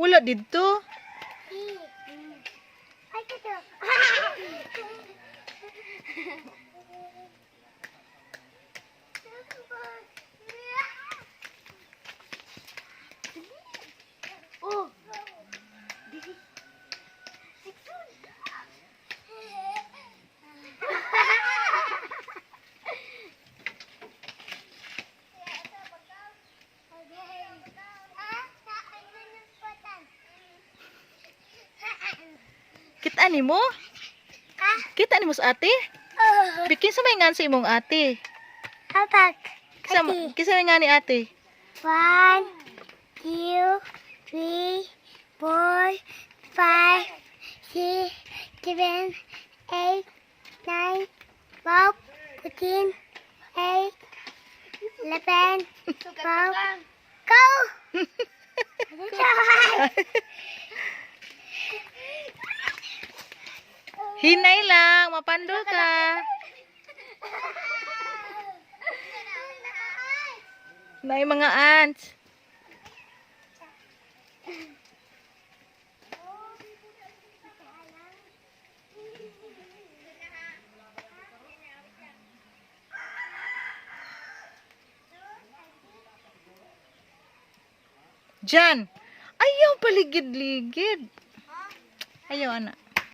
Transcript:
Wala didto. Ay, ito. Oh. Kita nimo? Kita nimo sa ate? Bikin sa may ngan sa imong ate. Apak. Kisa, kisa may nga ni ate? One, two, three, four, five, six, seven, eight, 9, 12, 14, 8, 11, 12. Go! Hinay lang, mapandol ka. Nay mga ants. Diyan. Ayaw paligid-ligid. Ayaw, ana.